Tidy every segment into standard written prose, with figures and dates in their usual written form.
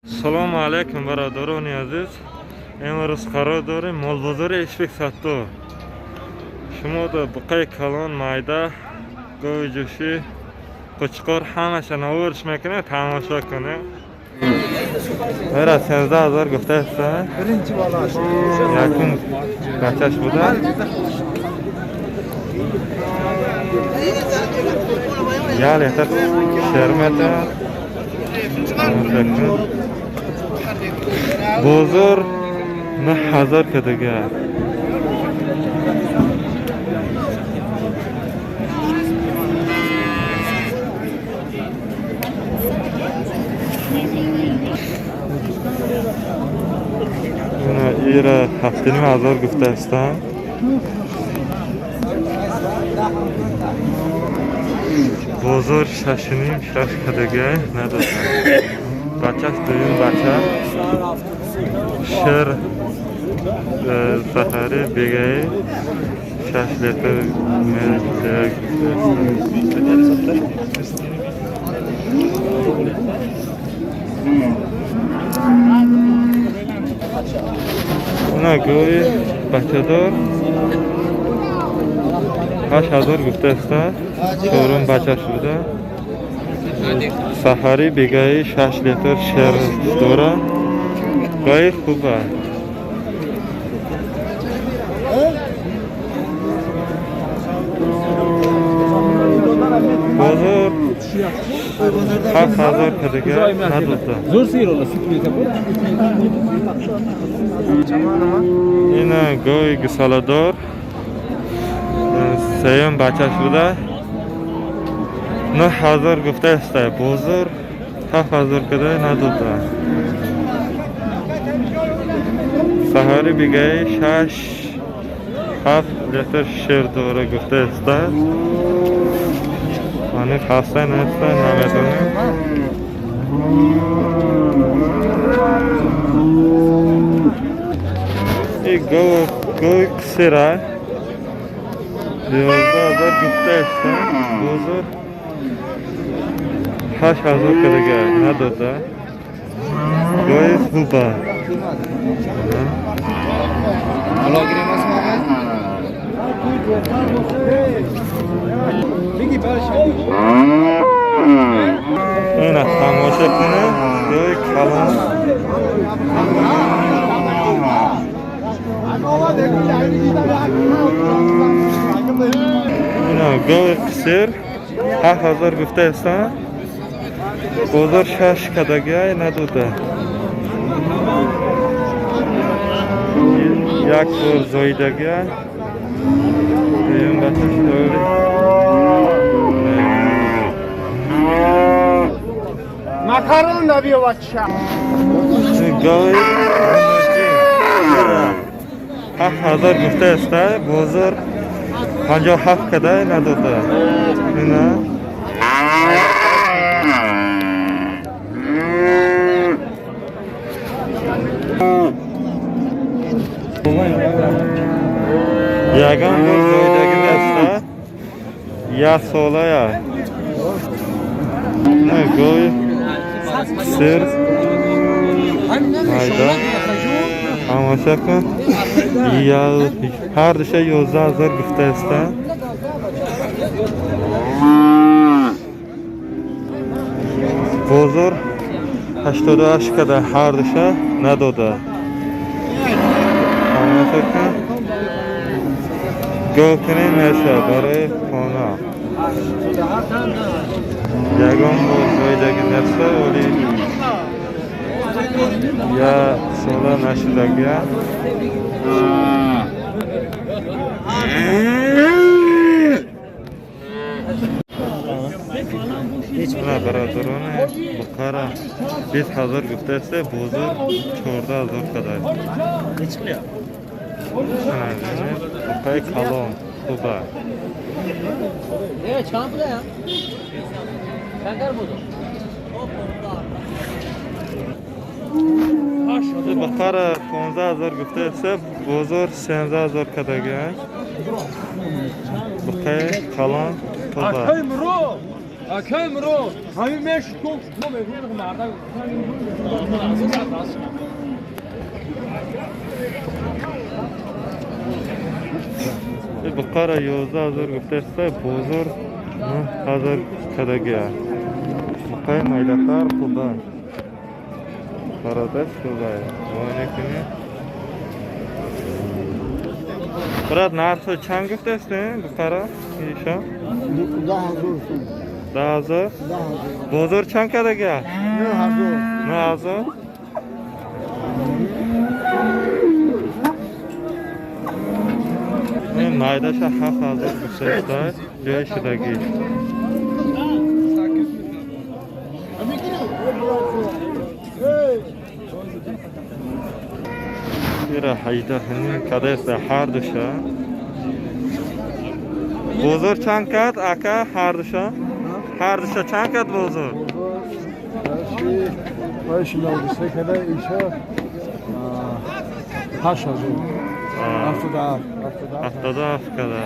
Салому алейкум, бародарони азиз. Имрӯз қарор дорем молбозори Ишбек Саттор. Шумо да буқаи калон, майда, гови ҷӯшӣ, қучқор ҳамаша навориш мекунем, тамошо кунем. Ера 13 000 гуфтааста. Birinchi bolasi. Якум бачаш буда. Як литр шир метавад. Тамошо кун. Бозор 9000 кадага. Ина ира 7500 гуфтаастам. Бозор шашуним шаш кадага надодам. Бачаш дуюм бача. Шир саҳари бегаи 6 литр медиҳад. Ина гови бачадор 8000 гуфтааста. Чорум бачаш буда. Саҳари бегаи 6 литр шир дора. Гови хуба. Бозор 7000 кадага надода. Zo'r sigir ola, sut beradi. Ина гови гусоладор сеюм бачаш буда. 9000 гуфтааста. Бозор 7000 када надода. Саҳари бигаи 6-7 литр шир дора гуфтааста. Ани хаста неста намедонем. И гов гови ксира 12 000 гуфтааста. Бозор 8000 кадага надода. Гови хуба. Blogger emasmi aka? Ина тамошо кунед. Гови калон. Ина гови қисир 7000 гуфтааста. Бозор шаш кадага надода. Як бор зоидага. Дуюм бачаш дори. Makaron da bir bachcha. Гови 7000 гуфтааста. Бозор 57 када надода. Ина ягон бор зоидаги неста. Як солая. Ина гови сир майда. Тамошо кун. Ҳар душа 11 000 гуфтааста. Бозор 88 када ҳар душа надода. Тамошо кун. Гов кунем меша барои хона. Ягон бор зоидаги неста, вале як сола нашудага. Ина бародарони Бухара 20 000 гуфтааста, бозор 14 000 када. Буқаи калон хуба. Чанд пула? Чанд буд? Бухара 15 000 гуфтааста, бозор 13 000 кадага. Буқаи калон хуба. Акай мурод, ҳамин мешуд ко мо мегӯем марда. Buqara 11,000 гуфтааст, бозор 9,000 кадагия. Буқаи майдатар хуба. Бародаш хуба. Муоина кунед. Брат, нархи чанд гуфтааст буқара? Иша? 10,000 сум. 10,000? 10,000. Бозор чанд кадагия? 9,000. 9,000? Ин майдаша 7,000 гуфтааст, ҷои шудагӣ. Ира 18.5 кадаст ҳардуша. Бозор чанд кард ака ҳардуша? Ҳардуша чанд кард бозор? Вайш 93 када иша 8,000. 77. 77 када.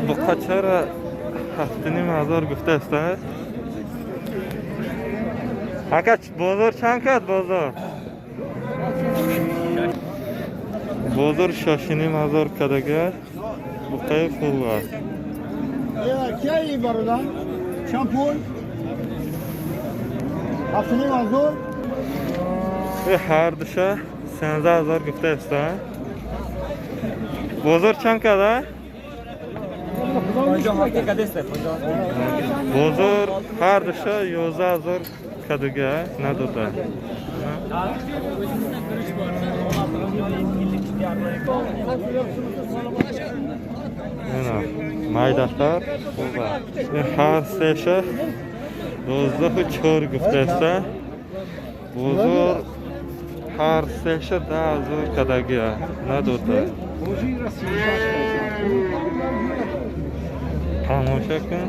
Буқа чара 7,500 гуфтааст? Ака, бозор чанд кард бозор? Бозор 6,500 кадага. Буқаи хуб аст. Кияи бародар? Чанд пул? 7,500. Ҳардуша 13,000 гуфтааст. Бозор чанд када? Бозор ҳардуша 11,000 кадага надода. Ина майдатар хуба. Ҳар сеша 12,4 гуфтааст. Бозор ҳар сеша 10,000 кадага надода. Тамоша кун.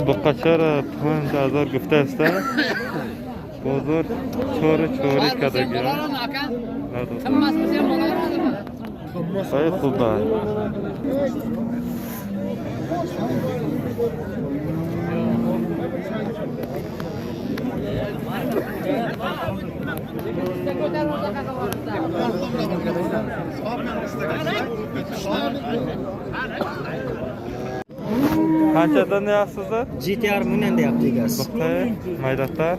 Буқа чара 5,000 гуфтааст. Бозор 4,4 кадага надода. Хеле хуба. Qanchadan deyapsizlar? GTR mingdan deyapti egasi. Buqa maydatlar.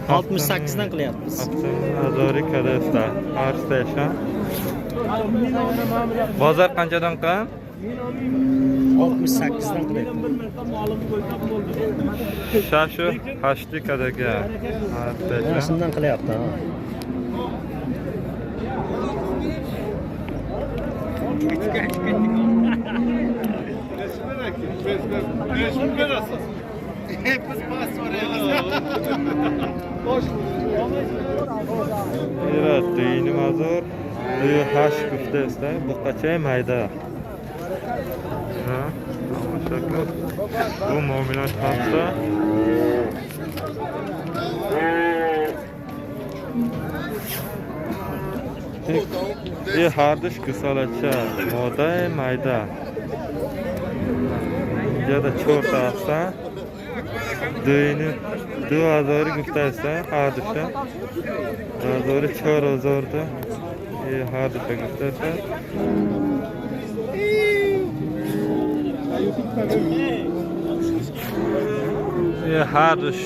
68 dan qilyapmiz. 68,000 kadasta. Har station. Bozor qanchadan qilgan? 68 dan qilyapti. 6,8 kadaga. Har station. Shundan qilyapti, ha. Ира 2,500, 2,8 гуфтааст, буқачаи майда. Бу муомилаш ҳафта. И ҳардуш гусолача, модаи майда. Инҷода 4 та ҳастанд. 2,000 гуфтааст ҳардуша. 2,000 4,000 та и ҳардуша гуфтааст. И ҳардуш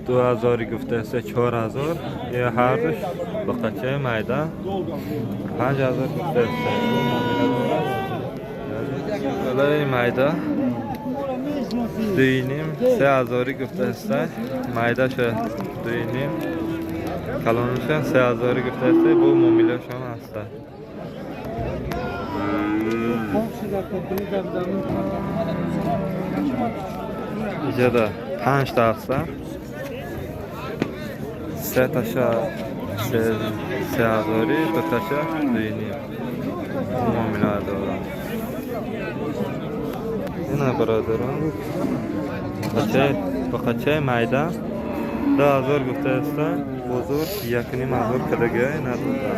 2,000 гуфтааст, 4,000. И ҳардуш буқачаи майда 5,000 гуфтааст. Балаи майда 2,5 3,000 гуфтааст. Майдаша 2,5, калониша 3,000 гуфтааст. Бу муомилашон ҳаст. اینجا 5 تا هستن، 3 تاشا 3 هزاری، 2 تاشا 2.5 معامله دارم. اینا برادران بچه میده 2000 گفته هستن، بزرگ 1.5 هزار کدگه نداده.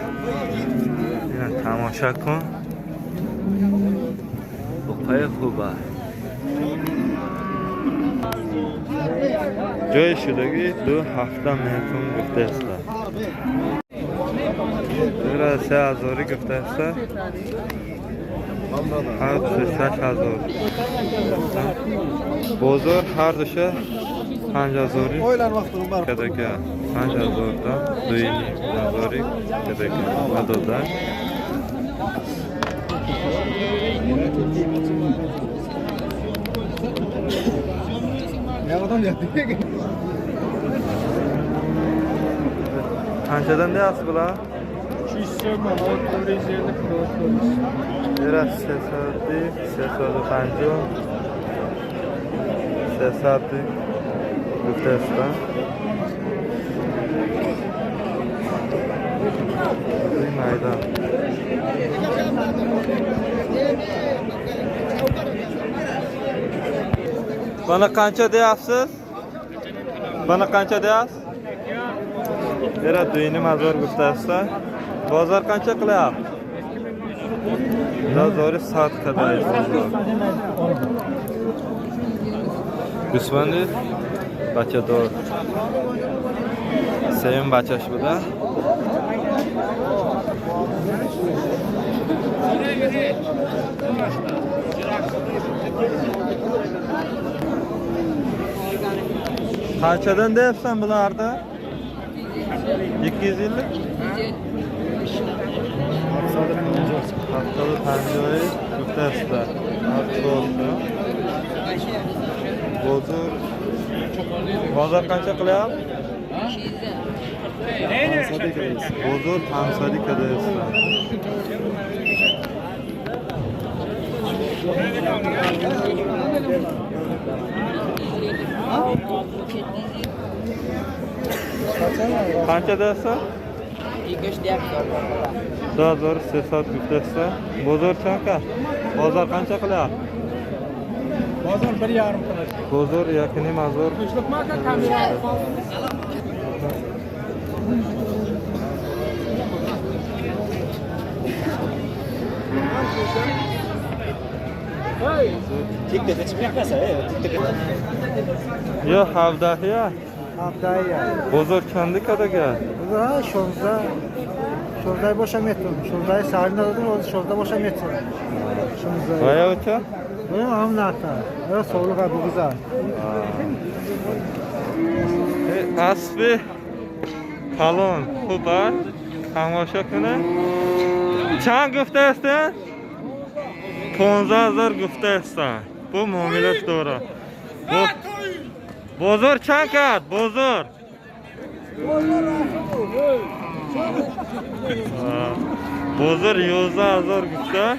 اینا تماشا کن، بقای خوبه. جای شدگی 2 هفته مهتون گفته است. 3 هزاری گفته است. هر دو 6 هزار. بزرگ هر دوشه 5 هزاری کدگه، 5 هزار دا 2.5 هزاری کدگه نداده. Qanchadan deyapsiz bular? 200 so'm, 450 kilo. Biraz 300, 350, 300 گفته. این میدان Bana qancha deyapsiz? Bana qancha deyapsiz? Era 2.5 هزار guftasiz. Bozor qancha qilyapti? Bozori 100 qadar. Гӯсфанди бачадор. Сеюм бачаш буда. Qanchadan deyapsan bularni? 250? 750 guftasizlar. To'g'ri. Bozor bozor qancha qilyapti? Bozor 500 kadayapsizlar. Qancha deyapsan? 2300 guftasi. Bozor qancha? Bozor qancha qilyapti? Bozor 1.5 qiladi. Bozor 1.5 هزار. Yo 17 ya. 17. Bozor چند کدگه؟ 16 16 باشه میتون، 16 سر ندادم، 16 باشه میتون. 16. و یا چه؟ هم نه تا. سوال قبول. اسب کلان خوب است، تماشا کنه. چند گفته هستن؟ 15 هزار گفته هستن. bu معاملش داره. بازار چند کرد؟ بازار بازار 11 هزار گفته،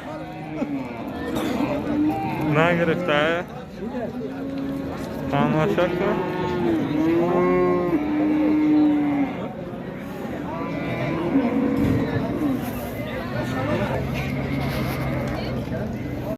نگرفته. تماشا کن.